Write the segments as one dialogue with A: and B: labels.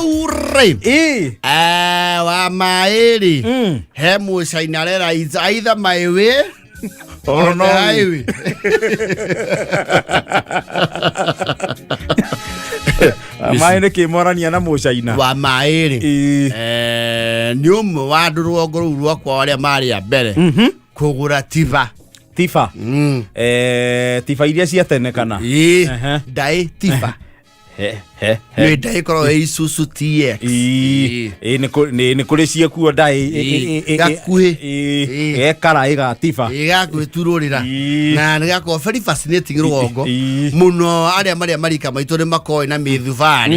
A: Rĩu rĩ,
B: Ĩ.
A: Wa maĩ rĩ, he mũcaina arera is either my way
B: Or
A: or
B: no
A: the
B: way.
A: highway.
B: Maĩ nĩ kĩmorania na mũcaina.
A: Wa maĩ rĩ,
B: Ĩ.
A: Nĩ ũmwe wa andũ rũgongo rũu rwakwa arĩa marĩ a mbere kũgũra tiba.
B: Tiba. Tiba iria cia tene kana?
A: Ĩ,
B: Ehe.
A: ndaĩ tiba.
B: He he he.
A: Nĩ ndaĩ ĩkoragwo ĩ Isuzu TX.
B: Ĩ, ĩ, nĩ kũrĩ ciekuo ndaĩ.
A: Ĩ, gakuhĩ. Ĩ.
B: Gekaraĩ ga tiba.
A: Ĩ, gagwĩturũrĩra.
B: Ĩ.
A: Na nĩ gakoragwo very fascinating rũgongo
B: Ĩ.
A: mũno, arĩa marĩa marika maitũ nĩ makoĩ na mĩthubarĩ.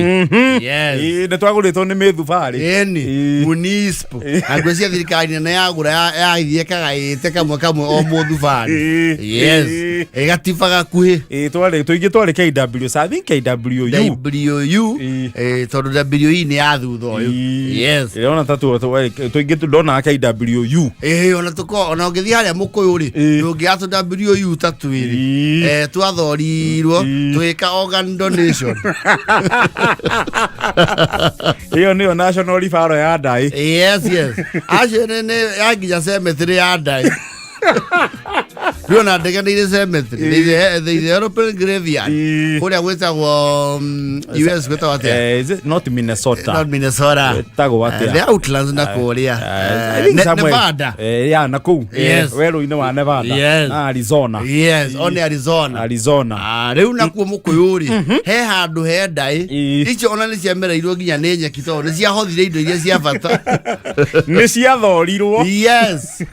A: Yes.
B: Ĩ, nĩ twagũrĩtwo nĩ mĩthubarĩ.
A: Ĩni.
B: Ĩ.
A: Municipal na nguo cia thirikari nene yagũra yagĩthiĩ ĩkagaĩte kamwe kamwe o mũthubarĩ.
B: Ĩ.
A: Yes.
B: Ĩ.
A: Ĩgatiba gakuhĩ.
B: Ĩ, twarĩ tũingĩ twarĩ KW, I think KWU.
A: WU.
B: Ĩ.
A: Tondũ WE nĩ ya thutha ũyũ. Yes.
B: Ĩrona ta tũingĩ ndonaga KWU.
A: Ĩĩ, ona tũko ona ũngĩthiĩ harĩa mũkũyũ rĩ,
B: Ĩ.
A: ndũngĩaga tũ WU ta twĩrĩ.
B: Ĩ.
A: Twathorirwo
B: Ĩ.
A: tũgĩka organ donation.
B: Ĩyo nĩyo national referral ya ndaĩ.
A: Yes, acio nĩ ya nginya cemetery ya ndaĩ. Rĩu ona ndege nĩ irĩ cemetery. There is a aeroplane graveyard.
B: Ĩ.
A: Kũrĩa gwĩtagwo US gwĩtagwo atĩa?
B: Is it not Minnesota?
A: Not Minnesota.
B: Gwĩtagwo atĩa?
A: The Outlands na kũrĩa.
B: I think
A: Nevada.
B: Ya na kũu.
A: Yes.
B: Werũ-inĩ wa Nevada.
A: Yes.
B: Na Arizona.
A: Yes, one Arizona.
B: Arizona.
A: Ah, rĩu nakuo mũkũyũ rĩ, he handũ he ndaĩ
B: Ĩ.
A: icio ona nĩ ciamereirwo nginya nĩ nyeki tondũ nĩ ciahothire indo iria cia bata.
B: Nĩ ciathorirwo.
A: Yes,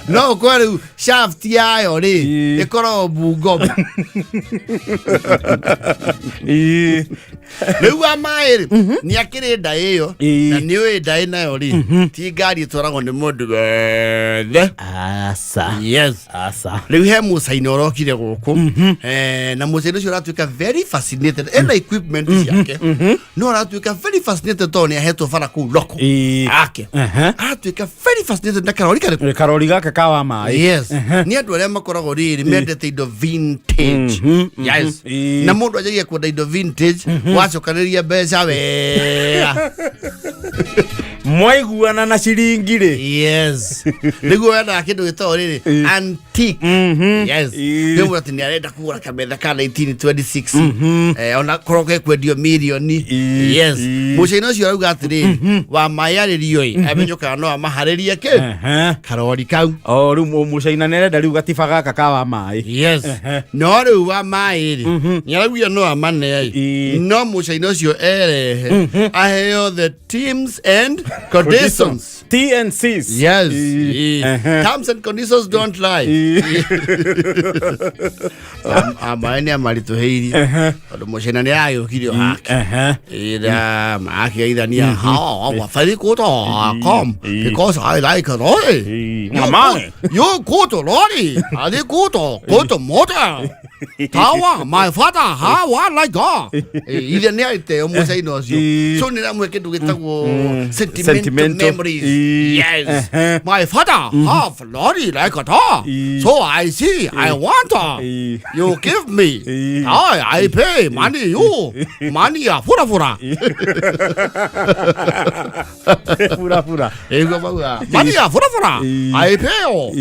A: no ũkorwo rĩu shaft yayo rĩ
B: Ĩ.
A: ĩkoragwo Bungoma. Rĩu wa maĩ rĩ, nĩ akĩrĩ ndaĩ ĩyo.
B: Ĩ.
A: Na nĩ ũĩ ndaĩ nayo rĩ, ti ngari ĩtwaragwo nĩ mũndũ wothe.
B: Aca.
A: Yes.
B: Aca.
A: Rĩu he mũcaina ũrokire gũkũ, na mũcaina ũcio ũratuĩka very fascinated, ena equipment ciake, no aratuĩka very fascinated tondũ nĩ ahetwo bara kũu loko ake. Aratuĩka very fascinated na karori karĩkũ?
B: Karori gaka ka wa maĩ.
A: Yes, nĩ andũ arĩa makoragwo rĩrĩ mendete indo vintage. Yes. Na mũndũ anjagia kwenda indo vintage wacokanĩria mbeca wega.
B: Mwaiguana na ciringi rĩ.
A: Yes, nĩguo wendaga kĩndũ gĩtagwo rĩrĩ antique. Yes. Rĩu atĩ nĩ arenda kũgũra kametha ka 1926, ona korwo gekwendio mirioni. Yes. Mũcaina ũcio arauga atĩrĩrĩ, wa maĩ arĩrio ĩ amenyo kana no amaharĩrie kĩ karori kau.
B: O rĩu mũcaina nĩ arenda rĩu gatiba gaka ka wa maĩ.
A: Yes. No rĩu wa maĩ rĩ, nĩ araugire no amane ĩ, no mũcaina ũcio erehe aheo the terms and conditions.
B: TNCs.
A: Yes.
B: Ĩ.
A: Terms and conditions don't lie. Amaĩ nĩ amaritũhĩirie tondũ mũcaina nĩ aragĩũkire o hake. Ira maakĩgeithania, very good, come because I like lorry. You
B: Mamani.
A: good, you good lorry. I good good motor. Tawa, my father, how I like that. Ithe nĩ arĩteo mũcaina ũcio. So nĩ ramwe kĩndũ gĩtagwo sentimental
B: Sentimental.
A: memories. Yes. My father have lorry like a dog. So I see, I want her. You give me. I pay money you. Money ya fura fura.
B: Fura fura.
A: Ĩguo mauga. Money ya fura fura. I pay you.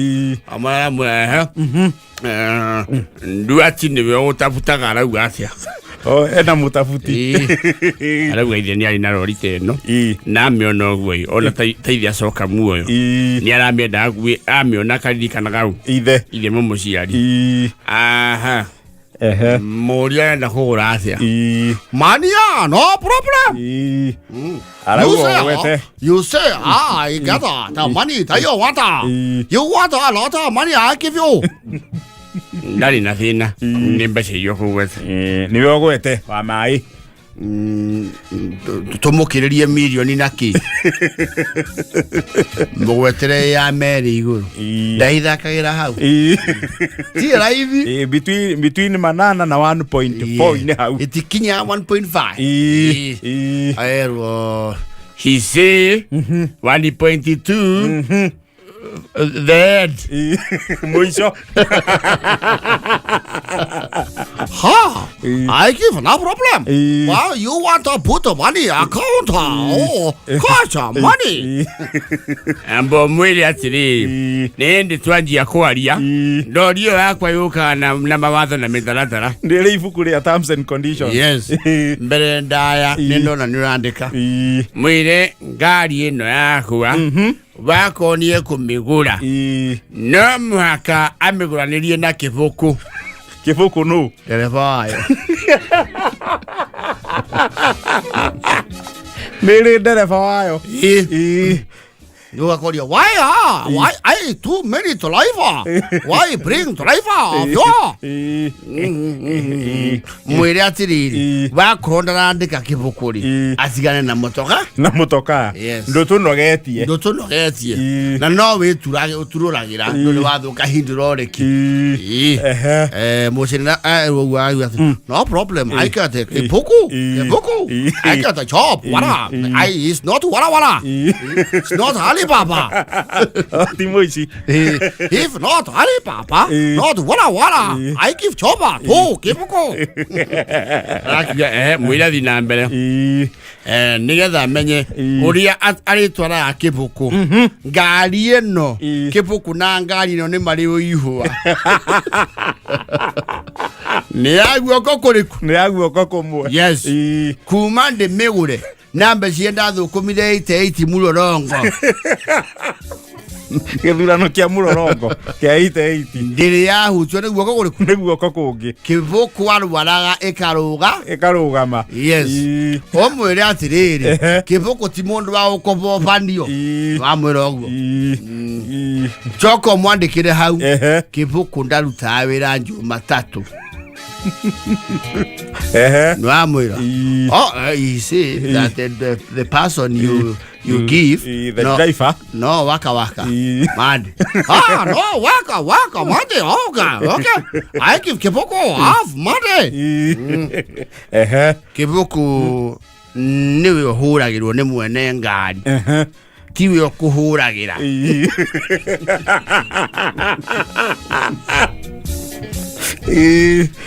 A: Amara Nduati nĩwe ũtabutaga, arauga atĩa?
B: Oh, ena mũtabuti.
A: Arauga ithe nĩ arĩ na rori ta ĩno na amĩona ũguo ĩ, ona ta ithe acoka muoyo nĩ aramĩenda ague amĩona akaririkana gau
B: Ithe.
A: Ithe mũmũciari. Aha. Mũriũ arenda kũgũra atĩa? Mania, no problem. You
B: Arauga
A: say,
B: ũgwete.
A: You say, ah, I get the money that you want. You want a lot of money, I give you. Ndarĩ na thĩna, nĩ mbeca iria ũkũgweta.
B: Nĩwe ũgwete wa maĩ.
A: Tũmũkĩrĩrie mirioni na kĩ mũgwetere ya merĩ igũrũ. Ndaithakagĩra hau, ti raithi.
B: Between manana na 1.4 inĩ hau.
A: Ĩtikinya 1.5. Aerwo he say 1.2, the end.
B: Mũico.
A: Ha! I give no problem. Well, you want to put money account? Oh, cash money.
C: Amba mwĩre atĩrĩrĩ, nĩ hĩndĩ twanjia kwaria, ndori ĩyo yakwa yũkaga na mawatho na mĩtaratara.
B: Ndĩrĩ ibuku rĩa terms and conditions.
A: Yes. Mbere ndaya nĩ ndona nĩ ũrandĩka.
C: Mwĩre ngari ĩno yakwa wakonie kũmĩgũra, no mũhaka amĩgũranĩrie na kĩbũkũ.
B: Kĩbũkũ nũ?
A: Ndereba wayo.
B: Nĩ rĩ ndereba wayo?
A: Ĩ. Nĩũgakoria, why ah? Why I too many driver? Why bring driver of your? Mwĩre atĩrĩrĩ, wakorwo ndarandĩka kĩbũkũ rĩ, atigane na mũtoka.
B: Na mũtoka.
A: Yes.
B: Ndũtũnogetie.
A: Ndũtũnogetie. Na no wĩturage ũturũragĩra ndũrĩ wathũka hydraulic. Ĩ. Mũcĩrĩ ũguo akiuga atĩ, no problem, I got a kĩbũkũ, kĩbũkũ, I got a job, wala, I is not wala wala, it's not Alibaba.
B: Ti mũici.
A: If not Alibaba, not wala wala, I give job to kĩbũkũ.
C: Arakiuga mwĩre thiĩ na mbere. Nĩgetha menye ũrĩa arĩtwaraga kĩbũkũ ngari ĩno. Kĩbũkũ na ngari ĩno nĩ marĩ ũihũa nĩ ya guoko kũrĩkũ?
B: Nĩ ya guoko kũmwe.
A: Yes. Kuma ndĩmĩgũre na mbeca ndathũkũmire 88 mũrorongo.
B: Gĩthurano kĩa mũrorongo kĩa 88.
A: Ndĩrĩ yahutio nĩ guoko kũrĩkũ?
B: Nĩ guoko kũngĩ.
A: Kĩbũkũ arwaraga ĩkarũga.
B: Ĩkarũgama.
A: Yes. Ũmwĩre atĩrĩrĩ, kĩbũkũ ti mũndũ wa gũkobobanio. Wamwĩra ũguo, coka ũmwandĩkĩre hau, kĩbũkũ ndarutaga wĩra Jumatatũ. Nĩwamwĩra? Oh, you see that the person you give
B: The
A: no,
B: driver.
A: No waka waka. Mad. Ah, no waka waka Monday. Okay, okay. I give Kiboko half Monday. Kiboko niwe ũhũragĩrwo nĩ mwene ngari, tiwe ũkũhũragĩra.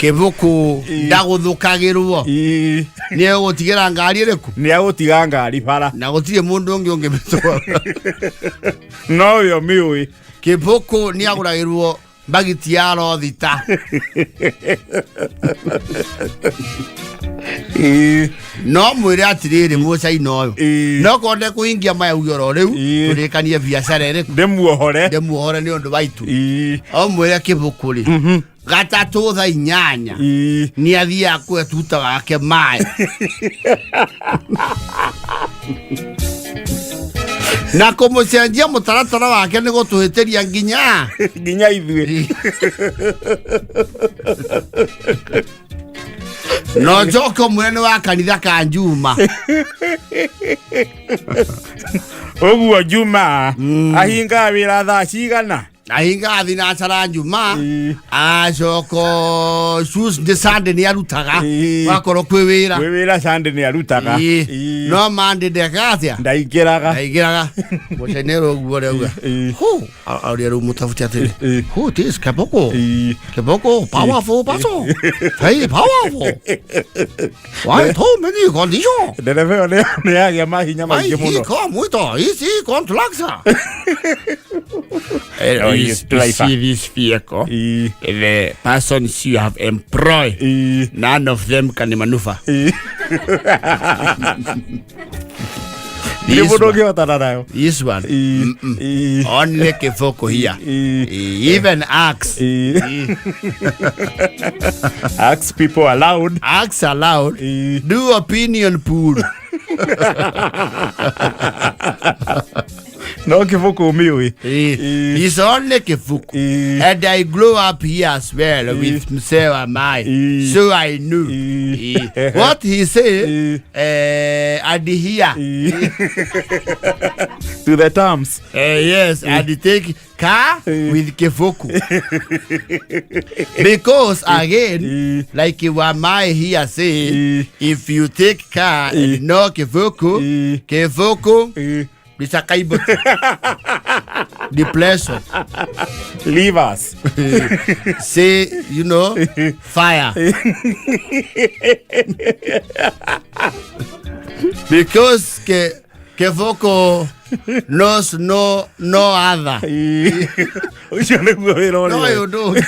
A: Kĩbũkũ ndagũthũkagĩrwo. Nĩ egũtigĩra ngari ĩrĩkũ?
B: Nĩ agũtiga ngari bara.
A: Na gũtirĩ mũndũ ũngĩ ũngĩmĩtwara.
B: No yo mĩũĩ.
A: Kĩbũkũ nĩ agũragĩrwo mbagiti ya rothita. No mwĩre atĩrĩrĩ, mũcaina ũyũ, no korwo ndekũhingia maya uge oro rĩu, tũrĩkanie biacara ĩrĩkũ?
B: Ndĩmuohore.
A: Ndĩmuohore nĩ ũndũ wa itu. O mwĩre kĩbũkũ rĩ, gatatũ thaa 8 nĩ athiaga kũhe tuta wake maĩ na kũmũcenjia mũtaratara wake nĩ gũtũhĩtĩria nginya
B: nginya ithuĩ.
A: No njoke ũmwĩre nĩ wa kanitha ka Njuma.
B: Ũguo Juma ahingaga wĩra thaa cigana?
A: Ahingaga thinacara Njuma, acoka Tuesday, Sunday nĩ arutaga. Wakorwo kwĩ wĩra.
B: Kwĩ wĩra Sunday nĩ arutaga.
A: No Monday ndekaga atĩa?
B: Ndaingĩraga.
A: Ndaingĩraga mũcainĩro ũguo rĩauga. Who auria rĩu mũtabuti atĩrĩ, who this Keboko? Keboko powerful person, very powerful. Why too many condition?
B: Ndereba ĩyo nĩ yagĩa mahinya
A: Why
B: maingĩ
A: he
B: mũno.
A: come with a easy contractor?
B: Oh,
C: You
B: you driver.
C: see this vehicle, the persons you have employed, none of them can maneuver.
B: Nĩ
C: This
B: mũndũ
C: one,
B: ũngĩhotana nayo.
A: this one, only Kiboko here. Even axe.
B: Ask people aloud.
A: Axe allowed. Do opinion pool.
B: No kĩbũkũ mĩũĩ.
A: It's only Kifuku. And I grew up here as well with Mzee wa Mai. So I knew. What he say, adhere.
B: To the terms.
A: Yes, and take car with Kifuku. Because again, like Wamai here say, if you take car and no Kifuku, Kifuku Mr. Kaiboti. Depression.
B: Leave us.
A: Say, you know, fire. Because Kevoko knows no other.
B: Ũcio nĩguo wĩra
A: No,
B: ũrĩa.
A: you don't.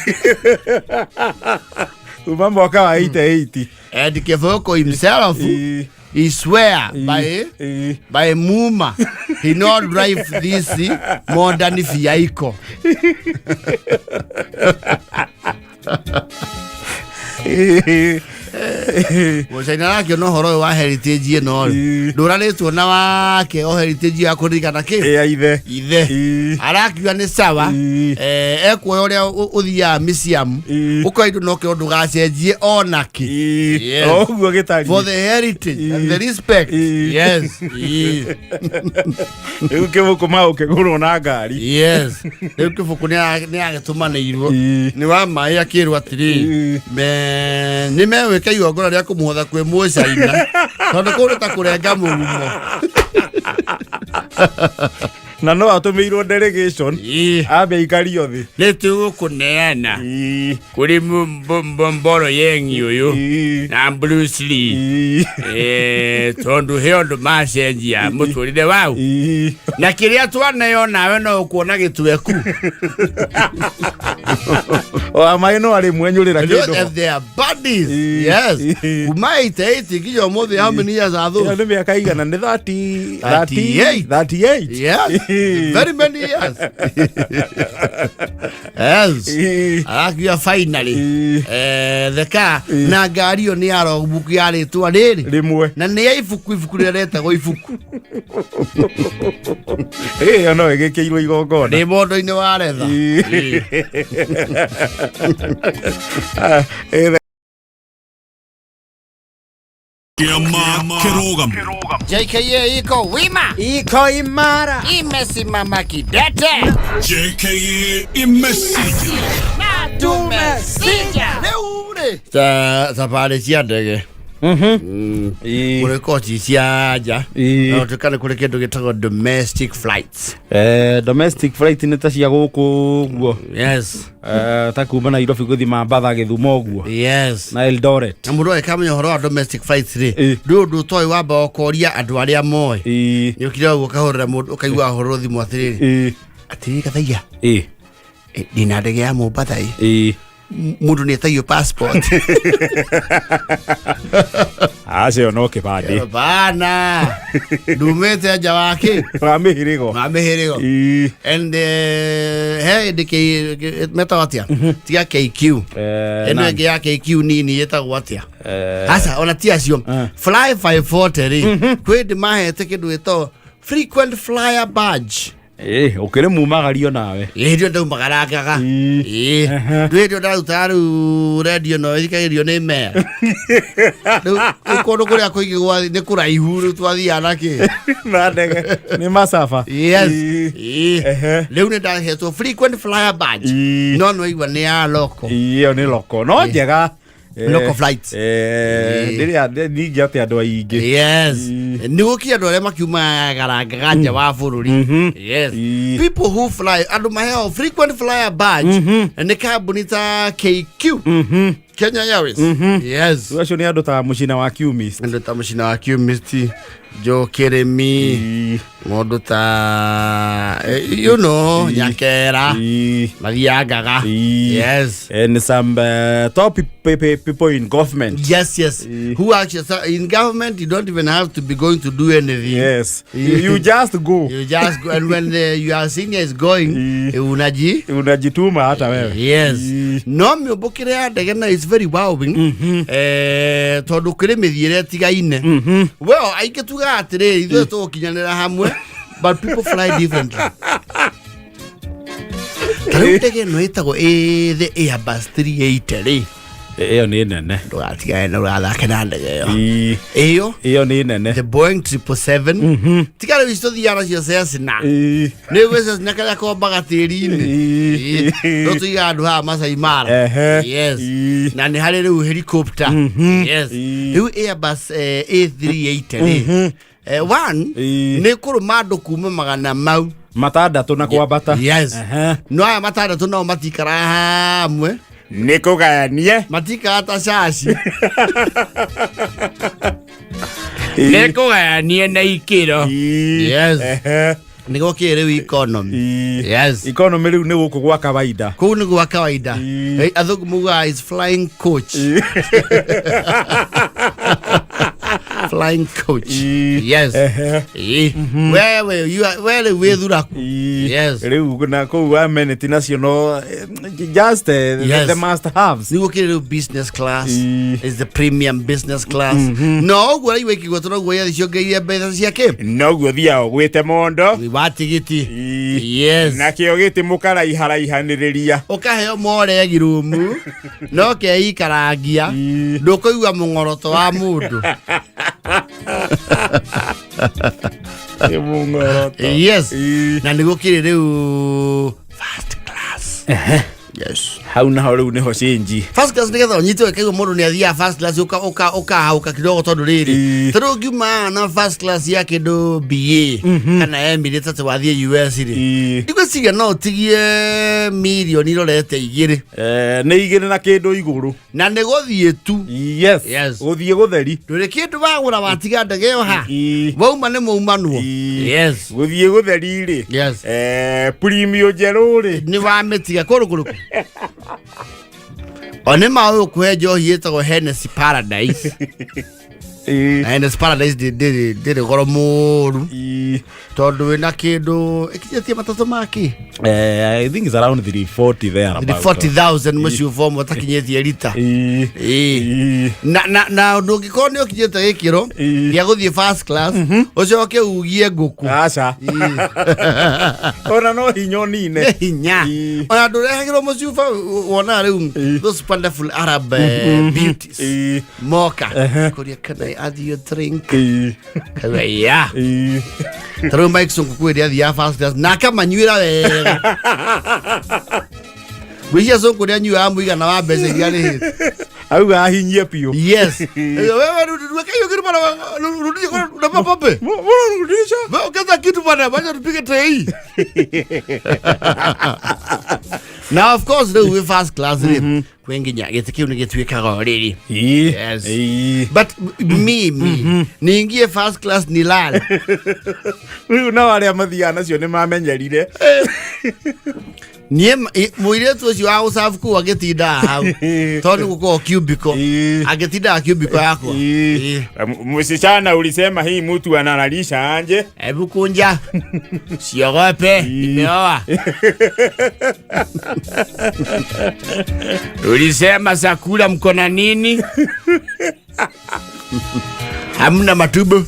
B: Kuma mwaka wa 88.
A: And Kevoko himself, he swear by Muma, he not drive this modern vehicle. Mũcaina arakĩona ũhoro ũyũ wa heritage ĩno rĩ, ndũranĩtwo na wake o heritage ya kũririkana kĩ
B: Ya ithe.
A: Ithe. Arakiuga nĩ sawa. Ekuoya ũrĩa ũthiaga museum, ũkoya indo no kĩo ndũgacenjie onakĩ. Yes.
B: O ũguo gĩtariĩ.
A: For the heritage and the respect. Yes.
B: Rĩu kĩbũkũ ma ũkĩgũrwo na ngari.
A: Yes, rĩu kĩbũkũ nĩ agĩtũmanĩirwo nĩ wa maĩ akĩrwo atĩrĩrĩ, nĩ megwĩka igongona rĩa kũmũhotha kwĩ mũcaina tondũ kũu nĩ ta kũrenga mũrumo.
B: Na no atũmĩirwo delegation ambe aikario thĩ.
C: Nĩ tũgũkũneana kũrĩ mboro yengi ũyũ na Bruce Lee, tondũ he ũndũ macenjia mũtũrĩre wau na kĩrĩa twaneo nawe no ũkuona gĩtweku.
B: Wa maĩ no arĩ mwenyũrĩra
A: Look
B: kĩndũ.
A: at their bodies. Yes. Kuma 88 nginya ũmũthĩ, how many years are
B: Ĩyo
A: those?
B: nĩ mĩaka igana nĩ 30?
A: 38.
B: 38.
A: Yes. Very many years. Yes. Arakiuga finally. The car na ngari ĩyo nĩ ya logbook ya rĩtwa rĩrĩ.
B: Rĩmwe.
A: Na nĩ ya ibuku, ibuku rĩrĩa rĩtagwo ibuku.
B: Ĩyo no ĩgĩkĩirwo igongona.
A: Nĩ mondo-inĩ wa retha.
B: Ah,
D: Kĩama kĩrũgamo.
A: JKA iko wima.
E: Iko imara.
A: Imesimama kidete.
D: JKA imesija.
E: Tumesija.
A: Rĩu rĩ ta thabarĩ cia ndege kũrĩ kochi cia nja, no tuĩka nĩ kũrĩ kĩndũ gĩtagwo domestic flights.
B: Domestic flight nĩ ta cia gũkũ ũguo.
A: Yes.
B: Ta kuma Nairobi gũthiĩ Mambatha, Gĩthumo ũguo na Eldoret.
A: Na mũndũ agĩkamenya ũhoro wa domestic flights rĩ, ndũ ũndũ ũtoĩ wamba ũkoria andũ arĩa moĩ. Nĩ ũkire ũguo ũkahũrĩra mũndũ ũkaigua ahũrĩrwo thimũ atĩrĩrĩ, atĩrĩrĩ Gathaiya, ndĩna ndege ya Mombatha ĩ, mũndũ nĩ etagio passport?
B: Acio no kĩbandĩ.
A: Bana, ndumĩte nja wa kĩ
B: wa mĩhĩrĩgo.
A: Wa mĩhĩrĩgo. And he hĩndĩ metagwo atĩa, tiga KQ, ĩno
B: nani?
A: ĩngĩ ya KQ nini ĩtagwo atĩa? Aca, ona ti acio. Fly 540 rĩ, kwĩ ndĩ mahete kĩndũ gĩtagwo frequent flyer badge.
B: Ũkĩrĩ mumagario nawe.
A: Hĩndĩ ĩyo ndaumagarangaga. Ndũ hĩndĩ ĩyo ndarutaga rĩu rendio no ĩthikagĩrĩrio nĩ meya rĩu kũndũ kũrĩa kũingĩ nĩ kũraihu, rĩu twathiaga na kĩ?
B: Na ndege nĩ macaba.
A: Yes. Rĩu nĩ ndahetwo frequent flyer badge. No nĩwaigua nĩ ya loko.
B: Ĩyo nĩ loko no njega.
A: Local flights.
B: Ndĩrĩa ningĩ atĩ andũ aingĩ.
A: Yes, nĩ gũkia andũ arĩa makiumagarangaga nja wa bũrũri. Yes. People who fly, andũ maheo frequent flyer badge nĩ kambuni ta KQ, Kenya Airways, yes.
B: Rĩu acio nĩ andũ ta mũcina wa Qmist.
A: Andũ ta mũcina wa Qmist, Joe Kĩrĩmi, mũndũ ta Nyakera, mathiangaga. Yes.
B: And some top people in government.
A: Yes. Who actually, so in government you don't even have to be going to do anything.
B: Yes, you just go.
A: You just go, and when your senior is going, unaji
B: unajituma hata wewe.
A: Yes. No mĩũmbũkĩre ya ndege na is very wowing, tondũ kũrĩ mĩthiĩre ĩtigaine. Well, aingĩ tugaga atĩrĩrĩ, ithuĩ tũgũkinyanĩra hamwe, but people fly differently. Ta rĩu ndege ĩno ĩtagwo the Airbus 380 rĩ,
B: Ĩyo nĩ nene.
A: Ndũgatigane na ũrathake na ndege ĩyo. Ĩyo
B: Ĩyo nĩ nene.
A: The Boeing 777, tiga rĩu ici tũthiaga nacio Cessna. Nĩ gwĩ Cessna karĩa kombaga tĩri-inĩ. No tũigaga andũ haha Masai Mara. Yes. Na nĩ harĩ rĩu helicopter. Yes. Rĩu Airbus A380 rĩ, One nĩ kũrũma andũ kuma magana mau
B: matandatũ na kwambata.
A: Yes. No aya matandatũ nao matikara hamwe.
C: Nĩ kũgayanie.
A: Matikara ta caci.
C: Nĩ kũgayanie na ikĩro.
A: Yes. Nĩguo kĩ rĩu economy. Yes.
B: Economy rĩu nĩ gũkũ gwa kawaida.
A: Kũu nĩ gwa kawaida. Athũngũ maugaga is flying coach. Flying coach. Yes. Wewe you are wewe wĩ thuraku. Yes.
B: Rĩu na kũu amenity nacio no just
A: Yes.
B: the must haves.
A: Nĩguo kĩrĩ rĩu business class is the premium business class. No ũguo raigua ikĩgwetwo noguo yathi ciongereire mbeca ciake.
C: Noguo thiaga ũgwĩte mondo.
A: Wa tigiti. Yes.
C: Nakĩo gĩtĩ mũkaraiharaihanĩrĩria.
A: Ũkaheo moregi rumu no keikarangia ndũkũigua mũng'oroto wa mũndũ.
C: Nĩ mũng'oroto.
A: Yes. Na nĩguo kĩrĩ rĩu first class. Yes.
B: Hau naho rĩu nĩho change.
A: First class nĩgetha ũnyitwo ĩkaigua mũndũ nĩ athiaga first class ũkahauka kidogo tondũ rĩrĩ tondũ ũngiuma na first class ya kĩndũ BA kana Emirates atĩ wathiĩ US rĩ, ndigwĩciria no ũtigie mirioni irorete 2.
B: Nĩ 2 na kĩndũ igũrũ.
A: Na nĩ gũthiĩ tu.
B: Yes.
A: Yes.
B: Gũthiĩ gũtheri.
A: Ndũrĩ kĩndũ wagũra watiga ndege ĩyo ha. Wauma nĩ maumanwo. Yes.
C: Gũthiĩ gũtheri rĩ.
A: Yes.
C: Premium njerũ rĩ.
A: Nĩ wamĩtiga kũrũ kũrĩkũ. O nĩ ma ũyũ kũhe njohi ĩtagwo Hennessy Paradise. Na Hennessy Paradise ndĩrĩ goro mũru. Tondũ wĩna kĩndũ ĩkinyĩtie matatũ maki.
B: I think it's around 340 there about.
A: 340,000 mũciĩ ũbomo ũtakinyĩtie rita. Na ndũngĩkorwo nĩ ũkinyĩte gĩkĩro gĩa gũthiĩ first class ũcoke ugie ngũkũ.
B: Aca. Ona no hinya ũnine.
A: Nĩ hinya. Ona ndũrehagĩrwo mũciĩ wonaga rĩu those wonderful Arab beauties. Moka. Kũria can I add you a drink? Kauga yeah. Ta rĩu Mike Sonko kwĩ rĩa athiaga first class na akamanyuĩra wega. Ngwĩciria Sonko nĩ anyuaga mũigana wa mbeca iria arĩhĩte.
B: Auga ahinyie biũ.
A: Yes. Wewe rudi kayo kitu bana, rudisha kwa na pombe.
B: Mbona rudisha?
A: Wewe ongeza kitu bana, wacha tupige tei. Now of course rĩu wĩ first class rĩ, kwĩ nginya gĩtĩ kĩu nĩ gĩtuĩkaga ũrĩrĩ. Yes. But mimi niingie first class nilale.
B: Rĩu nao arĩa mathiaga nacio nĩ mamenyerire.
A: Niĩ mũirĩtu ũcio wa gũcabu kũu agĩtindaga hau tondũ gũkoragwo cubicle, agĩtindaga cubicle yakwa.
C: Msichana ulisema hii mtu analalisha anje.
A: Hebu kunja. Siogope, nimeoa.
C: Ulisema sakula mko na nini?
A: Hamna matumbo.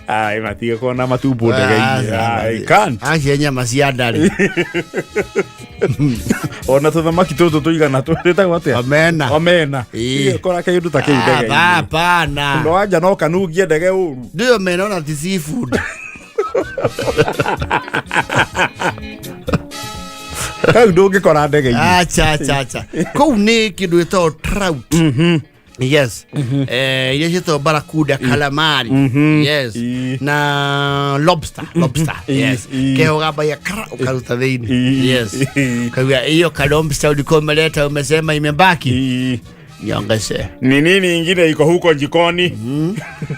B: Ai, matigĩkorwo na matumbo ndege-inĩ. Ai, can't.
A: Acio nyama cia ndarĩ.
B: Ona tũthamaki tũtũ tũigana twĩtagwo atĩa?
A: Omena.
B: Omena. Kora kĩndũ ta kĩu ndege-inĩ.
A: Hapana.
B: No anja no kanungie ndege ũru.
A: Ndio omena ona ti seafood.
B: Kau ndũngĩkora ndege-inĩ.
A: Acha acha acha. Kũu nĩ kĩndũ gĩtagwo trout. Yes. Iria ciĩtagwo barracuda, calamari. Yes. Na lobster, lobster. Yes. Keho gamba kara ukaruta thĩinĩ. Yes. Kauga hiyo ka lobster ulikuwa umeleta umesema imebaki. Niongeze.
C: Ni nini ingine iko huko jikoni?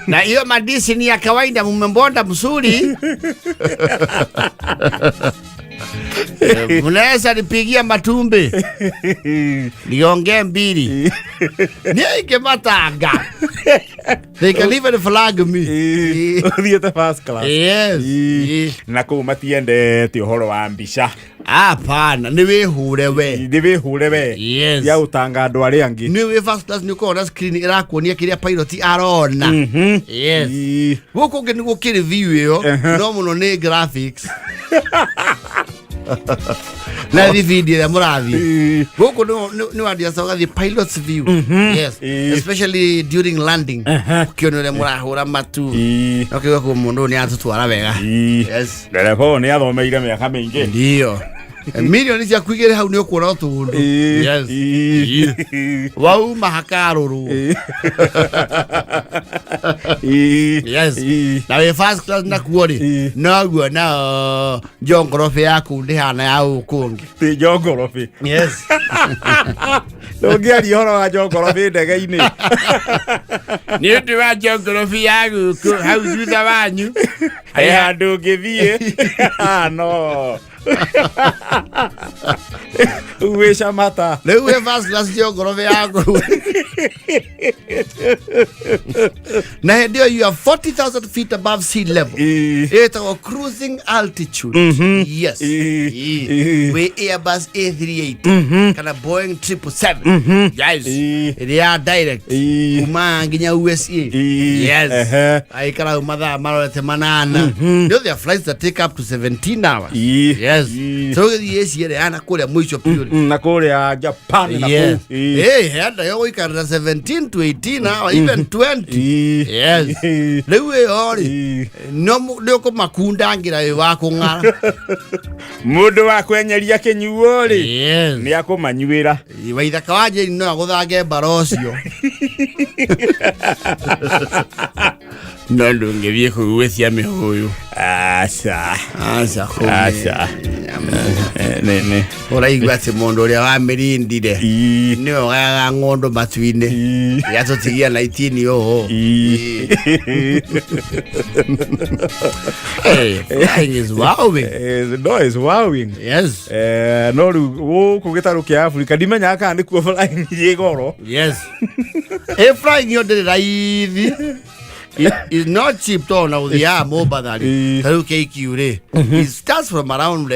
A: Na hiyo madisi ni ya kawaida, mmembonda mzuri. Mnaweza nipigia matumbe niongee mbili niike matanga. They can even flag me.
B: Ũthiĩte first class.
A: Yes.
C: Na kũu matiendete ũhoro wa mbica.
A: Hapana, nĩ wĩhũre we.
C: Nĩ wĩhũre we.
A: Yes.
B: Ya gũtanga andũ arĩa angĩ.
A: Nĩ wĩ first class nĩ ũkoragwo na screen ĩrakuonia kĩrĩa pilot arona. Yes. Gũkũ ũngĩ nĩ gũkĩrĩ view ĩyo, no mũno nĩ graphics. Na thi video ĩrĩa mũrathiĩ. Gũkũ nĩ wandiaca ũgathiĩ pilot's view. Yes. Especially during landing. Ũkĩona ũrĩa mũrahũra matu. Ũkĩigua kũ mũndũ ũyũ nĩ atũtwara wega. Yes.
C: Ndereba ũyũ nĩ athomeire mĩaka mĩingĩ.
A: Ndio. Milioni ciaku igĩrĩ hau nĩ ũkuona tũndũ. Yes. Wauma hakarũrwo. Yes. Na wĩ first class nakuo rĩ, noguo nao njongorobĩ yaku ndĩhana ya gũkũ ũngĩ.
B: Ti njongorobĩ.
A: Yes.
B: Ndũngĩaria ũhoro wa njongorobĩ ndege-inĩ.
C: Nĩ ũndũ wa njongorobĩ ya gũkũ hau thutha wanyu.
B: He handũ ũngĩthiĩ. Ah, no. Wĩ camata.
A: Rĩu wĩ first class njongorobĩ yaku. Na hĩndĩ ĩyo you are 40,000 feet above sea level. Ĩtagwo cruising altitude. Yes. Wĩ Airbus A380 kana Boeing 777. Yes. Ĩrĩa ya direct kuma nginya USA. Yes. Aikara hau mathaa marorete 8. You know there are flights that take up to 17 hours. Yes. So ũgĩthiĩ Asia ĩrĩa yana kũrĩa mũico biũ rĩ.
B: Na kũrĩa Japan na
A: Yes.
B: kũu. Ĩ.
A: Eh, henda yo gũikarĩra 17 to 18 hours, even 20. Yes. Rĩu ĩyo rĩ, no nĩ ũkũmakundangĩra wĩ wa kũng'ara.
B: Mũndũ wa kwenyeria kĩnyuo rĩ,
A: Yes.
B: nĩ akũmanyuĩra.
A: Waithaka wa Jane no agũthange mbara ũcio.
C: No ndũngĩthiĩ kũu gwĩtia mĩhũyũ.
B: Aca.
A: Aca kũu.
B: Aca. Nĩ nĩ.
A: Ũraigua atĩ mũndũ ũrĩa wamĩrindire
B: Ĩ.
A: nĩwe ũgayaga ng'ũndũ matu-inĩ.
B: Ĩ.
A: Yatũtigia 19 ũũ.
B: Ĩ.
A: Hey, flying is wowing.
B: No, it's wowing.
A: Yes.
B: No rĩu gũkũ gĩtarũ kĩa Afrika ndimenyaga kana nĩkuo flying ĩ goro.
A: Yes. Ĩ flying ĩyo ndĩrĩ raithi. It is not cheap tondũ na gũthiaga Mombatha rĩ.
B: Ĩ.
A: Ta rĩu KQ rĩ. It starts from around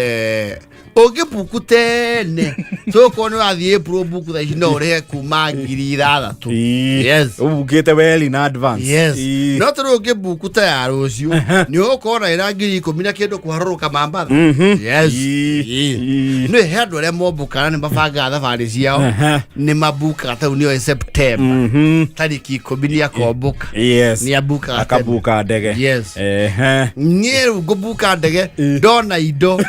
A: ũngĩbuku tene tũkorwo nĩ ũrathiĩ April buku thaa ici no ũrĩhe kuma 6,000. Yes.
B: Ũbukĩte well in advance.
A: Yes.
B: Ĩ.
A: No tondũ ũngĩbuku ta ya rũciũ nĩ ũgũkorwo na ĩra 10,000 na kĩndũ kũharũrũka Mambatha. Yes.
B: Ĩ.
A: Ĩ.
B: Ĩ.
A: Nĩ he andũ arĩa mombũkaga nĩ mabangaga thabarĩ ciao nĩ mabukaga tau nĩyo September tarĩki 10 nĩ akombũka.
B: Yes.
A: Nĩ abukaga tene.
B: Akabuka ndege.
A: Yes.
B: Ehe.
A: Niĩ rĩu ngũbuka ndege ndona indo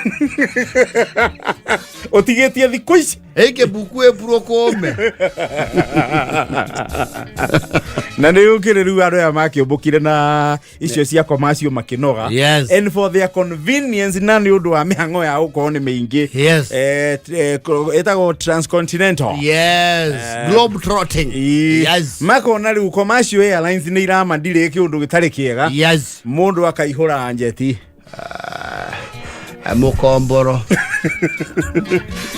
B: Ũtigĩtie thikũ ici.
A: ĩngĩbuku April kũme.
B: Na nĩ ũkĩrĩ rĩu andũ aya makĩũmbũkire na icio cia commercial makĩnoga.
A: Yes.
B: And for their convenience na nĩ ũndũ wa mĩhang'o ya gũkorwo nĩ mĩingĩ.
A: Yes.
B: Ĩtagwo transcontinental.
A: Yes. Globe trotting.
B: Ĩ.
A: Yes.
B: Makona rĩu commercial airlines nĩ iramandirĩ kĩũndũ gĩtarĩ kĩega.
A: Yes.
B: Mũndũ akaihũra njeti.
A: Mũkomboro.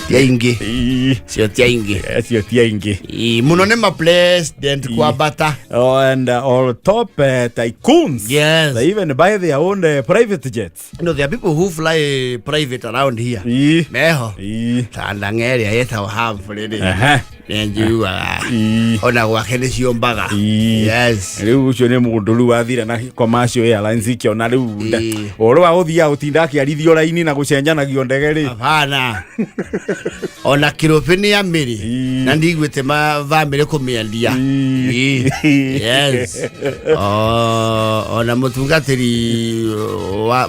A: Ti aingĩ.
B: Ĩ.
A: Cio ti aingĩ.
B: Acio ti aingĩ.
A: Ĩ, mũno nĩ ma president kwambata.
B: Oh, and all top tycoons.
A: Yes.
B: They even buy their own private jets.
A: No, there are people who fly private around here.
B: Ĩ.
A: Meho.
B: Ĩ.
A: Ta ndang'eria ĩtagwo Humphrey rĩ.
B: Aha.
A: Nĩ njiguaga.
B: Ĩ.
A: Ona gwake nĩ ciũmbaga.
B: Ĩ.
A: Yes.
B: Rĩu ũcio nĩ mũndũ rĩu wathire na commercial airlines ikĩona rĩu
A: Ĩ.
B: ũhoro wa gũthiaga gũtinda akĩarithio raini na gũcenjanagio ndege rĩ.
A: Hapana. Ona kĩrũbĩ nĩ amĩrĩ.
B: Ĩ.
A: Na ndiguĩte ma bamĩrĩ kũmĩendia.
B: Ĩ.
A: Ĩ. Yes. Ona mũtungatĩri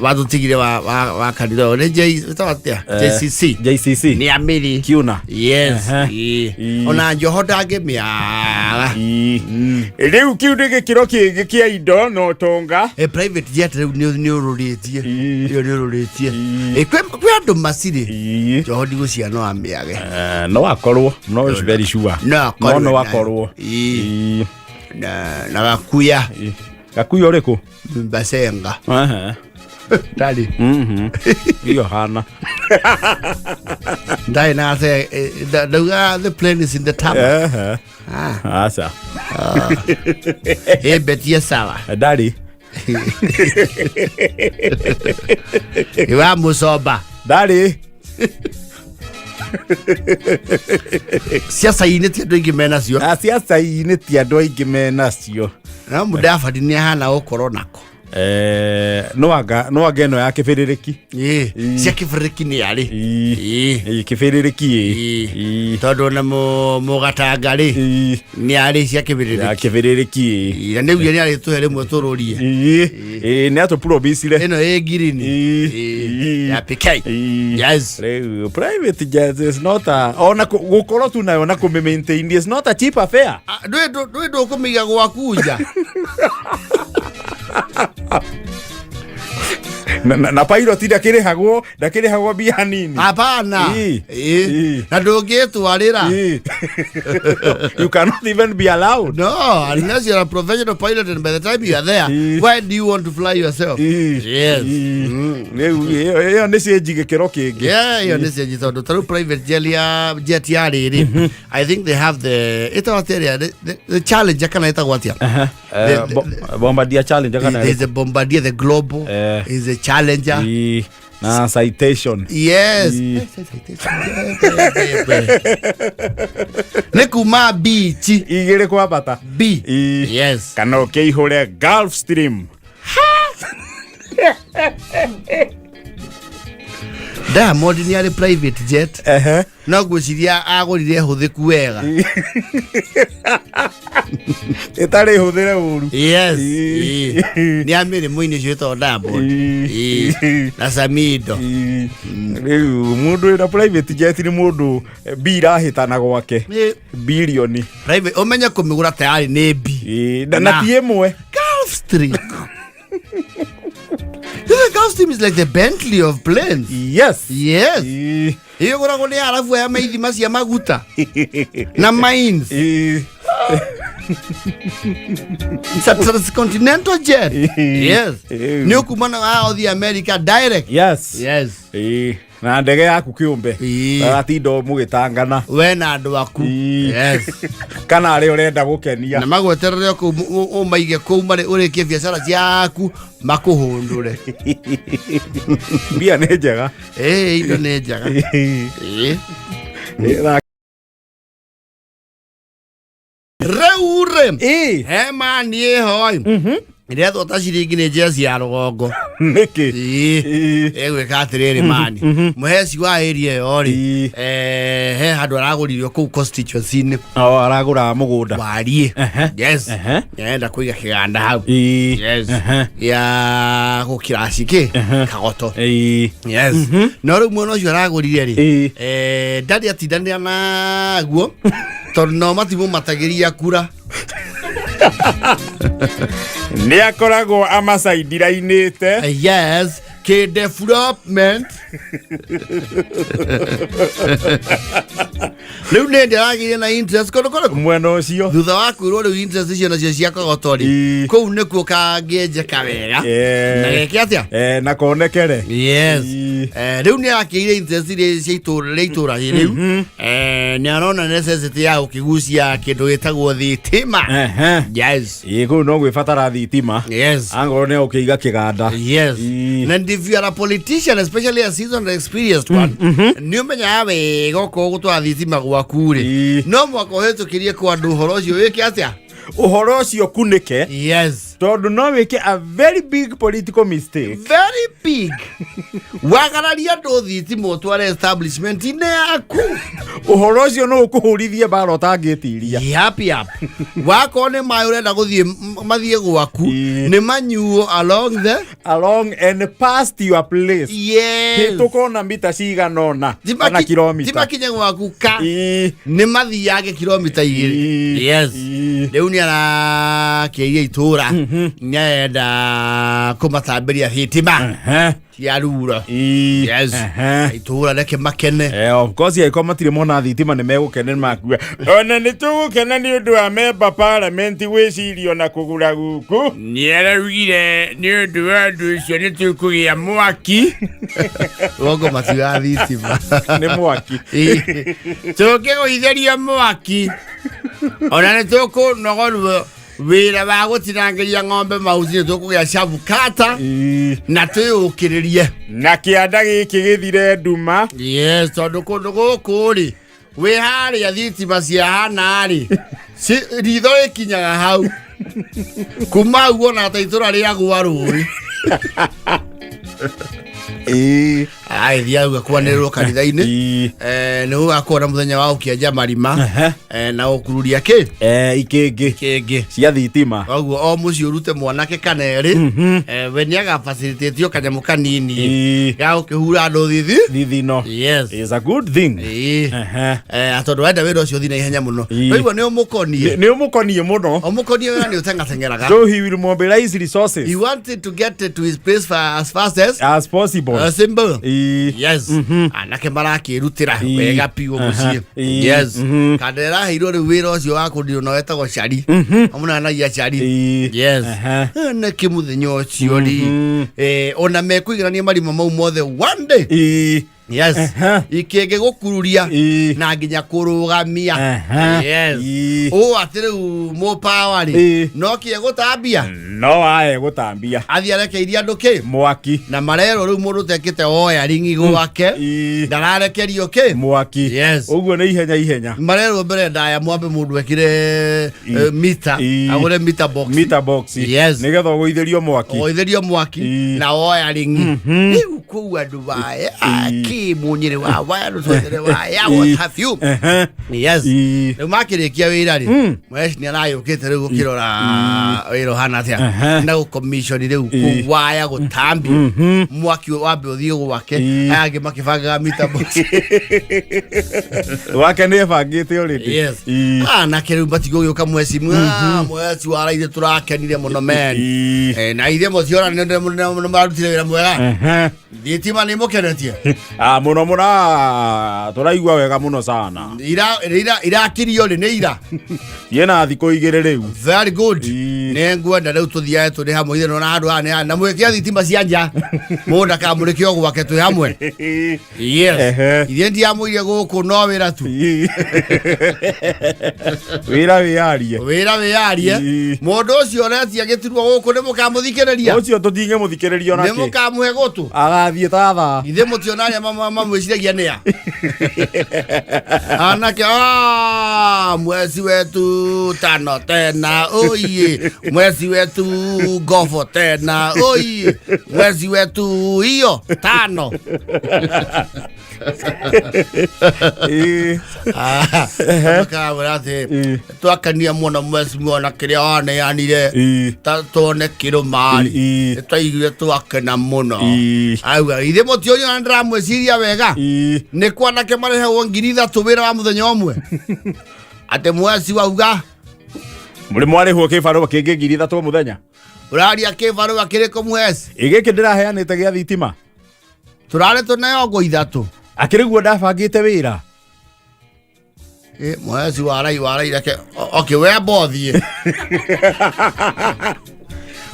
A: watũtigire wa kanitha ũyũ nĩ J ĩtagwo atĩa? JCC.
B: JCC.
A: Nĩ amĩrĩ.
B: Kiuna.
A: Yes.
B: Aha.
A: Ĩ.
B: Ĩ.
A: Ona njoho ndangĩmĩaga.
B: Ĩ. Rĩu kĩu nĩ gĩkĩro kĩngĩ kĩa indo na ũtonga.
A: Ĩ private jet rĩu nĩ ũrũrĩtie.
B: Ĩ.
A: Ĩyo nĩ ũrũrĩtie.
B: Ĩ.
A: Ĩ, kwĩ andũ macirĩ.
B: Ĩ.
A: Njoho ndigũcia no amĩage.
B: No akorwo no very sure.
A: No akorwo
B: no
A: na-
B: akorwo.
A: Ĩ.
B: Ĩ.
A: Na gakuya
B: Ĩ. Gakuya ũrĩkũ?
A: Basenga.
B: Aha.
A: Ndarĩ.
B: Iyo hana.
A: Ndarĩ na ate ndauga the plane is in the tarmac.
B: Ehe.
A: Ah.
B: Aca.
A: Ĩ betie sawa.
B: Ndarĩ.
A: Ĩ wa mũcomba.
B: Ndarĩ.
A: Ciaca-inĩ ti andũ aingĩ menacio.
B: Na ciaca-inĩ ti andũ aingĩ menacio.
A: No Mudavadi nĩ ahana gũkorwo nako.
B: No anga no anga ĩno ya kĩbĩrĩrĩki.
A: Ĩĩ, cia kĩbĩrĩrĩki nĩ arĩ. Ĩĩ.
B: Ĩĩ, kĩbĩrĩrĩki ĩ.
A: Ĩĩ. Tondũ ona mũgatanga rĩ, nĩ arĩ cia
B: Ya
A: kĩbĩrĩrĩki.
B: kĩbĩrĩrĩki ĩ.
A: Ĩĩ, na nĩguo nĩ arĩ tũhe rĩmwe tũrũrie.
B: Ĩĩ, ĩĩ, nĩ atũpromisire.
A: Ĩno ĩ ngirini. Ĩĩ, ya PK. Yes.
B: Rĩu private jet is not a ona gũkorwo tu nayo na kũmĩ maintain is not a cheap affair.
A: Ah, ndũĩ ndũkũmĩiga gwaku nja.
B: Na pilot ndakĩrĩhagwo mbia nini.
A: Hapana.
B: Ĩĩ.
A: Ĩĩ.
B: Ĩĩ.
A: Na ndũngĩtwarĩra.
B: Ĩĩ. You cannot even be allowed.
A: No, unless you're a professional pilot and by the time you are there, why do you want to fly yourself? Yes.
B: Rĩu ĩyo nĩ cenji gĩkĩro kĩngĩ.
A: Yeah, ĩyo nĩ cenji tondũ ta rĩu private jet ya jet ya rĩrĩ, I think they have the ĩtagwo atĩa ĩrĩa, the Challenger kana ĩtagwo atĩa?
B: Bombardier Challenger kana
A: There's a Bombardier, the Global, is a Challenger.
B: Ĩĩ, na Citation.
A: Yes. Nĩ kuma beach.
B: Igĩrĩ kwambata.
A: B.
B: Ĩĩ.
A: Yes.
B: Kana ũkĩihũre Gulf Stream.
A: Diamond nĩ arĩ private jet. No ngwĩciria agũrire hũthĩku wega.
B: Ĩtarĩ hũthĩre ũru.
A: Yes.
B: Ĩĩ.
A: Ĩĩ. Nĩ amĩrĩ mũini ũcio wĩtagwo Diamond.
B: Ĩĩ.
A: Ĩĩ. Na Samido.
B: Ĩĩ. Rĩu mũndũ wĩna private jet nĩ mũndũ bi irahĩtana gwake.
A: Ĩĩ.
B: Bilioni.
A: Private ũmenye kũmĩgũra tayari nĩ B.
B: Ĩĩ, na ti ĩmwe.
A: Gulfstream. The Gulfstream is like the Bentley of planes.
B: Yes.
A: Yes.
B: Ĩĩ.
A: Ĩgũragwo nĩ arabu aya maithima cia maguta na mines.
B: Ĩĩ.
A: It's a transcontinental jet. Yes.
B: Ĩĩ.
A: Nĩ ũkuma na ũthiĩ America direct.
B: Yes.
A: Yes.
B: Ĩĩ. Na ndege yaku kĩũmbe.
A: Ĩĩ.
B: Aratinda mũgĩtangana.
A: We na andũ aku.
B: Ĩĩ.
A: Yes.
B: Kana arĩa ũrenda gũkenia.
A: Na magweterere o kũu ũmaige kũu marĩ ũrĩkie biacara ciaku makũhũndũre.
B: Mbia nĩ njega.
A: Ĩĩ, indo nĩ njega.
B: Ĩĩ.
A: Ĩĩ.
B: Ĩĩ.
A: Rĩu rĩ,
B: Ĩĩ.
A: he mani ĩho ĩ ĩrethwo ta ciringi nĩ njeci ya rũgongo.
B: Nĩkĩ?
A: Ĩĩ.
B: Ĩĩ.
A: Ĩgwĩka atĩrĩrĩ mani mũheci wa area ĩyo rĩ, he handũ aragũririo kũu constituency-inĩ.
B: O aragũra mũgũnda.
A: Wariĩ. Yes. Nĩarenda kũiga kĩganda hau. Yes. Ya gũkiraci kĩ kagoto. Yes. No rĩu mwena ũcio aragũrire rĩ, ndarĩ atindanĩra naguo tondũ nao matimũmatagĩria kura.
B: Nĩ akoragwo amacaindirainĩte.
A: Yes, kĩ development. Rĩu nĩ ndĩragĩire na interest kũndũ kũrĩkũ?
B: Mwena ũcio.
A: Thutha wa kwĩrwo rĩu interest icio nacio cia kogoto rĩ, kũu nĩkuo kangĩenjeka wega. Na geke atĩa?
B: Na konekere.
A: Yes. Rĩu nĩ arakĩire interest iria cia itũra rĩa itũra rĩu. Nĩ arona necessity ya gũkĩgucia kĩndũ gĩtagwo thitima. Yes.
B: Ĩĩ, kũu no gwĩbatara thitima.
A: Yes.
B: Angorwo nĩ ũkĩiga kĩganda.
A: Yes. And if you are a politician, especially a seasoned experienced one, nĩ ũmenyaga wega okorwo gũtwara thitima gwaku rĩ, no mwaka ũhĩtũkĩrie kwa andũ ũhoro ũcio wĩke atĩa?
B: Ũhoro ũcio kunĩke.
A: Yes.
B: Tondũ no wĩke a very big political mistake.
A: Very big. Wagararia andũ thitima ũtware establishment-inĩ yaku.
B: Ũhoro ũcio no ũkũhũrithie mbara ũtangĩtiria.
A: Yap, yap. Wakorwo nĩ maĩ ũrenda gũthiĩ mathiĩ gwaku, nĩ manyuo along the
B: along and past your place.
A: Yes.
B: Hĩtũka ona mita cigana ũna kana kilomita.
A: Ti makinye gwaku ka. Nĩ mathiange kilomita 2. Yes. Rĩu nĩ arakĩria itũra, nĩ arenda kũmatambĩria thitima cia ruro. Yes. Itũra reke makene.
B: Of course angĩkorwo matirĩ mona thitima nĩ megũkena nĩ makua. Ona nĩ tũgũkena nĩ ũndũ wa member parliament gwĩciria na kũgũra gũkũ.
C: Nĩ araugire nĩ ũndũ wa ũndũ ũcio nĩ tũkũgĩa mwaki.
A: Gongo matiga thitima.
B: Nĩ mwaki.
C: Tũngĩgũithĩria mwaki ona nĩ tũkũnogorwo wĩra wa gũtinangĩria ng'ombe mahuti, nĩ tũkũgĩa cavukata na twĩyũkĩrĩrie.
B: Na kĩanda gĩkĩ gĩthire nduma.
A: Yes, tondũ kũndũ gũkũ rĩ, wĩ harĩa thitima ciahana rĩ, ritho rĩkinyaga hau. Kuma hau wona ta itũra rĩagwa rũĩ. Agĩthiĩ auga kwanĩrĩrwo kanitha-inĩ. Nĩ gũgakorwo na mũthenya wa gũkĩenja marima na gũkururia kĩ
B: Ikĩngĩ
A: kĩngĩ
B: cia thitima.
A: Koguo o mũciĩ ũrute mwanake kana erĩ, we nĩ agafacilitatio kanyamũ kanini ga gũkĩhura andũ thithi.
B: Thithino.
A: Yes.
B: Is a good thing.
A: Tondũ wenda wĩra ũcio ũthiĩ na ihenya mũno. Waigua nĩ ũmũkoniĩ.
B: Nĩ ũmũkoniĩ mũno.
A: Ũmũkoniĩ wĩra nĩ ũteng'ateng'eraga.
B: So he will mobilize resources
A: He wanted to get to his place as fast as
B: as possible.
A: Simple. Yes. Anake marakĩrutĩra wega biũ mũciĩ. Yes. Kandera aheirwo rĩu wĩra ũcio wa kũndirwo na wetagwo cari amũnanagia cari. Yes. Nĩkĩ mũthenya ũcio rĩ, ona mekũiganania marima mau mothe one day. Yes. Ikĩngĩ gũkururia na nginya kũrũgamia. Yes. Ũũ atĩ rĩu mũpawa rĩ, no kĩe gũtambia.
B: No ae gũtambia.
A: Athiĩ arekeirie andũ kĩ
B: mwaki.
A: Na marerwo rĩu mũndũ ũtekĩte woyaringi gwake ndararekerio kĩ
B: mwaki.
A: Yes.
B: Ũguo nĩ ihenya ihenya.
A: Marerwo mbere ndaya mwambe mũndũ ekire mita, agũre mita box.
B: Mita box.
A: Yes.
B: Nĩgetha ũgũithĩrio mwaki.
A: Ũgũithĩrio mwaki na woyaringi rĩu kũu andũ waya kĩ mũnyĩrĩ wa waya rũcũthĩrĩ waya, what have you. Yes. Rĩu makĩrĩkia wĩra rĩ, mweci nĩ arayũkĩte rĩu gũkĩrora wĩra ũhana atĩa na gũkomishoni rĩu kũu waya gũtambio mwaki wambe ũthiĩ gwake, aya angĩ makĩbangaga mita box.
B: Wake nĩ ebangĩte already.
A: Yes. Anake rĩu matigũgĩũka mweci, mweci waraire tũrakenire mũno men. Na ithe mũciora nĩ mararutire wĩra mwega. Thitima nĩ mũkenetie.
B: Ah, mũno mũno, tũraigua wega mũno sana.
A: Ira ira irakirio rĩ nĩ ira.
B: Ciĩna thikũ 2 rĩu.
A: Very good. Nĩ ngwenda rĩu tũthiage tũrĩ hamwe ithe nona handũ haha nĩ haha. Na mwĩkĩra thitima cia nja mũndũ ndakamũrĩke o gwake twĩ hamwe. Yes. Ithe ndiamũire gũkũ no wĩra tu.
B: Wĩra wĩyarie.
A: Wĩra wĩyarie. Mũndũ ũcio ũretia gĩturwa gũkũ nĩ mũkamũthikĩrĩria.
B: Ũcio tũtingĩmũthikĩrĩria ona
A: Nĩ
B: kĩ.
A: mũkamũhe gũtũ.
B: Agathiĩ ta thaa.
A: Ithe mũtiona arĩa mamwĩciragia nĩa anake, mweci wetu tano tena oiye, mweci wetu ngobo tena oiye, mweci wetu iyo tano. Makamwĩra atĩ twakenia mũno mweci mwona kĩrĩa waneanire ta tuone kĩrũmarĩ, nĩtwaiguire twakena mũno. Auga ithe mũtiũria na ndĩramwĩciria wega nĩ kwanake marĩhagwo 3,000 wĩra wa mũthenya ũmwe atĩ mweci wauga
B: Mũrĩ mwarĩhwo kĩbarũa kĩngĩ 3,000 mũthenya.
A: Ũraria kĩbarũa kĩrĩkũ mweci?
B: Ĩ gĩkĩ ndĩraheanĩte gĩa thitima.
A: Tũrarĩ tũneo ngo 3.
B: Akĩrĩ guo ndabangĩte wĩra.
A: Mweci warai warai reke okay we amba ũthiĩ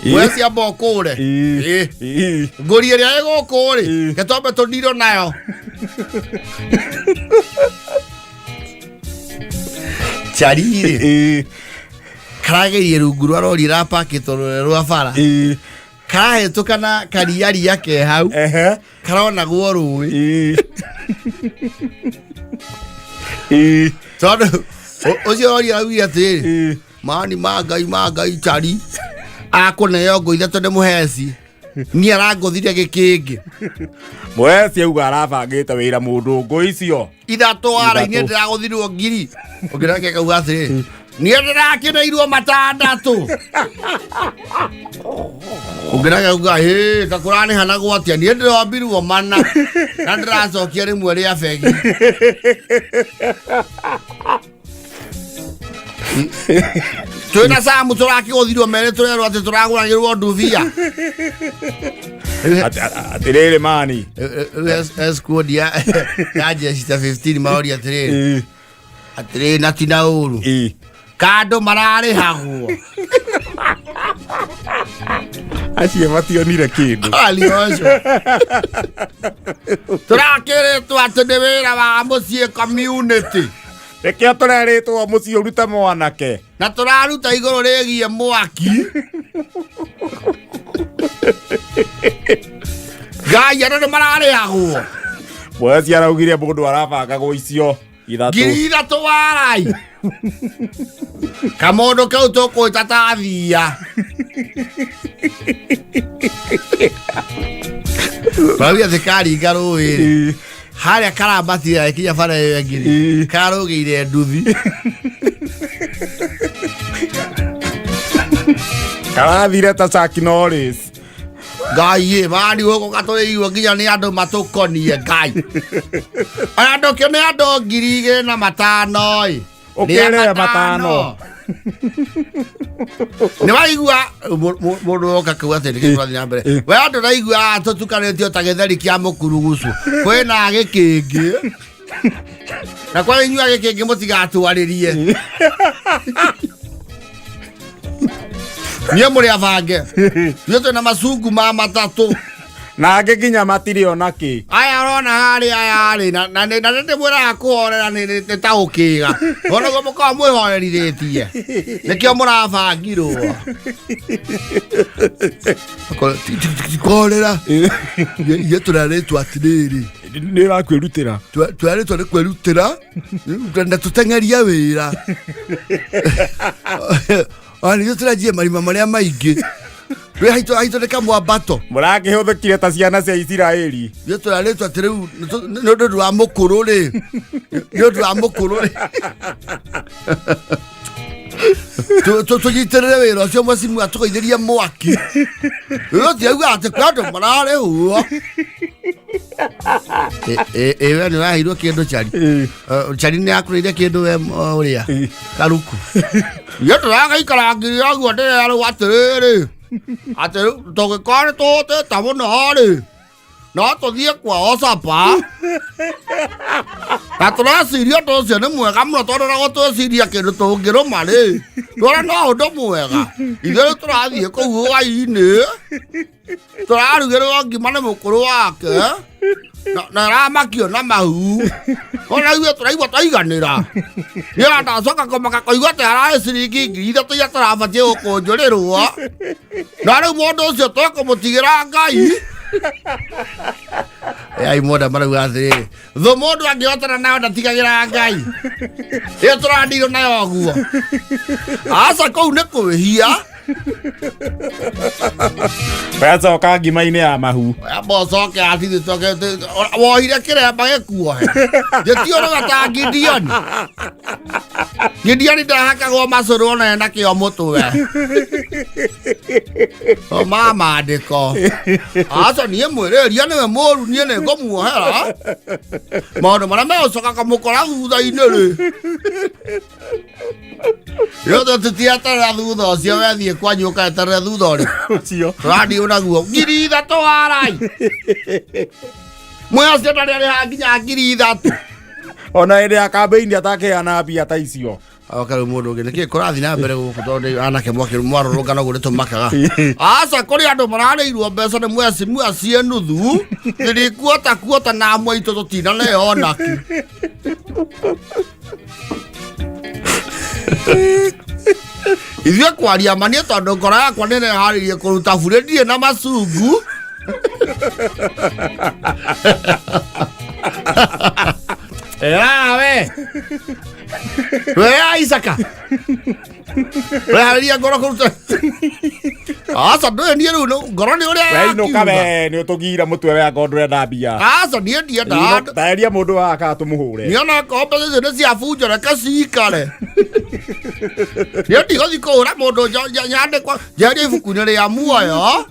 A: mweci amba ũkũre. Ngũri ĩrĩa ĩ gũkũ rĩ, reke twambe tũndirwo nayo cari rĩ. Karagerie rungu rwa rori ĩrapakĩtwo rũrĩa rwa bara, karahĩtũka na kariaria ke hau, karonagwo rũĩ tondũ ũcio rori araugire atĩrĩrĩ, mani ma Ngai ma Ngai cari akũneo ngũ 3 nĩ mũheci niĩ arangũthire gĩkĩngĩ.
B: Mweci auga arabangĩte wĩra mũndũ ngũ icio
A: 3 wara-inĩ.
B: 3.
A: Ndĩragũthirwo ngiri ũngĩreke kauga atĩrĩrĩ, niĩ ndĩrakĩneirwo 6. Ũngĩreke kauga hĩ kakũranĩhanagwo atĩa, niĩ ndĩrombirwo 4 na ndĩracokia rĩmwe rĩa bengi twĩna Samu tũrakĩgũthirwo merĩ tũrerwo atĩ tũragũragĩrwo ndubia.
B: Atĩrĩrĩ mani.
A: Squad ya jeshi ta 15 maroria atĩrĩrĩ atĩrĩrĩ na tina ũru kandũ mararĩhagwo.
B: Acio mationire kĩndũ.
A: Alioco tũrakĩrĩtwo atĩ nĩ wĩra wa mũciĩ community.
B: Nĩkĩo tũrerĩtwo mũciĩ ũrute mwanake.
A: Na tũraruta igũrũ rĩgiĩ mwaki ngai andũ nĩ mararĩhagwo.
B: Mweci araugire mũndũ arabangagwo icio 3.
A: 3,000 warai. Kamũndũ kau tũkwĩta ta thia. Tũrauga atĩ karinga rũĩ rĩ, harĩa karambatire gagĩkinya bara ĩyo ĩngĩ rĩ, karũgĩire nduthi.
B: Karathire ta Chuck Norris.
A: Ngai ĩ mani gũkũ gatũrĩirwo nginya nĩ andũ matũkonie Ngai. Ona ndũkĩo nĩ andũ 2500 ĩ.
B: Ũkĩrĩre matano.
A: Nĩ waigua mũndũ woka kau atĩ nĩkĩ tũrathiĩ na mbere. We andũ raigua tũtukanĩtio ta gĩtheri kĩa mũkurugucu. Kwĩna gĩkĩngĩ. Na kwa inyuĩ agĩkĩngĩ mũtigatwarĩrie. Niĩ mũrĩ abange. Ithuĩ twĩna macungu ma matatũ.
B: Na angĩ nginya matirĩ ona kĩ.
A: Aya ũrona harĩa aya rĩ na na nĩ na nĩ ndĩmwĩraga kũhorera nĩ nĩ- nĩ ta ũkĩga. Ona guo mũkoragwo mwĩhorerithĩtie. Nĩkĩo mũrabangirwo. Kũhorera. Ithuĩ tũrarĩtwo atĩrĩrĩ.
B: Nĩ ũrakwĩrutĩra.
A: Tũrarĩtwo nĩ kwĩrutĩra na tũteng'erie wĩra. Ona nithuĩ tũranjie marima marĩa maingĩ. Rĩ haitũ haitũ nĩ kamwambato.
B: Mũrakĩhũthĩkire ta ciana cia Isiraeli.
A: Ithuĩ tũrarĩtwo atĩ rĩu nĩ ũndũ wa mũkũrũ rĩ. Nĩ ũndũ wa mũkũrũ rĩ. Tũnyitĩrĩre wĩra ũcio mwacimu atũgeithĩrie mwaki. Rĩu tiauga atĩ kwĩ andũ mararĩhwo. Ĩ we nĩ ũraheirwo kĩndũ Chari. Chari nĩ akũrĩire kĩndũ we ũrĩa karuku. Ithuĩ tũragaikara ngiri ũguo ndĩrerwo atĩrĩrĩ. Atĩ rĩu tũngĩkorwo nĩ tũhũtĩte mũno rĩ. No tũthiĩ kwao capa. Na tũreciria ũndũ ũcio nĩ mwega mũno tondũ na gũtwĩciria kĩndũ tũngĩrũma rĩ. Tuona no ũndũ mwega. Ithuĩ rĩu tũrathiĩ kũu hwaĩ-inĩ. Tũrarugĩrwo ngima nĩ mũkũrũ wake. Na aramakio na mahu. Ona ithuĩ tũraigua twaiganĩra. Niĩ ona ndacoka kũmaka kũigua atĩ ararĩ ciringi 3000 iria tũrabatiĩ gũkũnjũrĩrwo. Na rĩu mũndũ ũcio twekũmũtigĩra Ngai. Ai mwenda marauga atĩrĩrĩ, thũ mũndũ angĩhotana nayo ndatigagĩra Ngai. Ĩyo tũrandirwo nayo ũguo. Aca kũu nĩ kwĩhia.
B: Wacoka ngima-inĩ ya mahu.
A: Amba ũcoke athithi coke wohire kĩremba gĩkuohe. Gĩtiũrũga ta Gideon. Gideon ndahakagwo macũrũ ona ena kĩo mũtwe. Thoma maandĩko. Aca niĩ mwĩrĩria nĩwe mũru niĩ nĩ ngũmuohera. Maũndũ marĩa megũcoka kũmũkora thutha-inĩ rĩ. Yothe tũtireterera thutha ũcio wethiĩ kwanyu ũketerere thutha ũrĩkũ.
B: Ũcio.
A: Tũrathiĩ naguo 3000 warai. Mwĩ acio ndarĩ arĩha nginya 3000.
B: Ona hĩndĩ ya kambĩini atakĩheana mbia ta icio.
A: Oka rĩu mũndũ ũngĩ nĩkĩ kũrathiĩ na mbere gũkũ tondũ anake mwakĩ mwarũrũngana ũguo nĩtũmakaga. Aca kũrĩ andũ mararĩirwo mbeca nĩ mwecimu acie nuthu thiri kuota kuota na amwe aitũ tũtinaneo onaki. Ithuĩ kwaria ma niĩ tondũ ngoro yakwa nĩ ĩreharĩirie kũruta burĩ ndirĩ na macungu. Ĩra we. We Isaka. Reharĩria ngoro kũruta. Aca ndũĩ niĩ rĩu ngoro nĩ ũrĩa
B: We inũka
A: yakiuga.
B: we nĩ ũtũgira mũtwe we angorwo ndũrenda mbia.
A: Aca niĩ ndiendaga.
B: Taeria mũndũ haha kana tũmũhũre.
A: Niĩ ona okorwo mbeca icio nĩ cia bunjo reke cikare. Niĩ ndigũthiĩ kũhũra mũndũ nyandĩkwo njeherie ibuku-inĩ rĩa muoyo.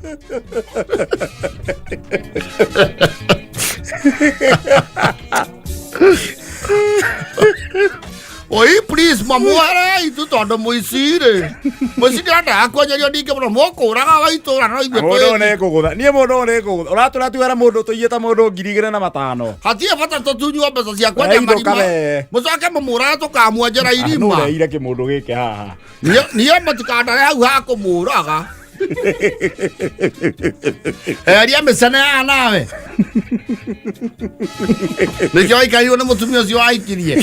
A: Oi please mamuoherei tu tondũ mũici rĩ mũici ndĩrendaga kwenyerio ningĩ mũno mũkũraga wa itũra no ithuĩ
B: Mũndũ ũyũ
A: twĩ
B: nĩ ngũgũtha. Niĩ mũndũ ũyũ nĩ ngũgũtha. Ũratũra tuwera mũndũ tũiyĩte mũndũ 2500.
A: hatirĩ bata tũtunywo mbeca cia kwenja
B: We inũka
A: marima
B: we.
A: mũcoke mũmũrage tũkamwenjera
B: Nũ
A: irima
B: ũreire kĩmũndũ gĩkĩ haha.
A: Niĩ mũtikandare hau ha kũmũraga. Eria mĩcene ya nawe. Nĩkĩo waikarirwo nĩ mũtumia ũcio waikirie.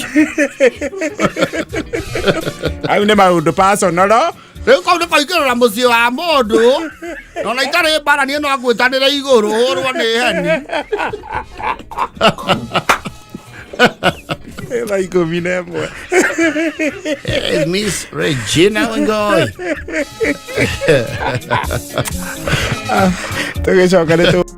B: Hau nĩ maũndũ personal.
A: Rĩu kau nĩ kũingĩrĩra mũciĩ wa mũndũ. Na ona itarĩ mbara niĩ no ngwĩtanĩre igũrũ hũrwo nĩ heni.
B: Thaa 11.
A: Hey, Miss Regina Wangoi.
B: Tũgĩcoka nĩ tũ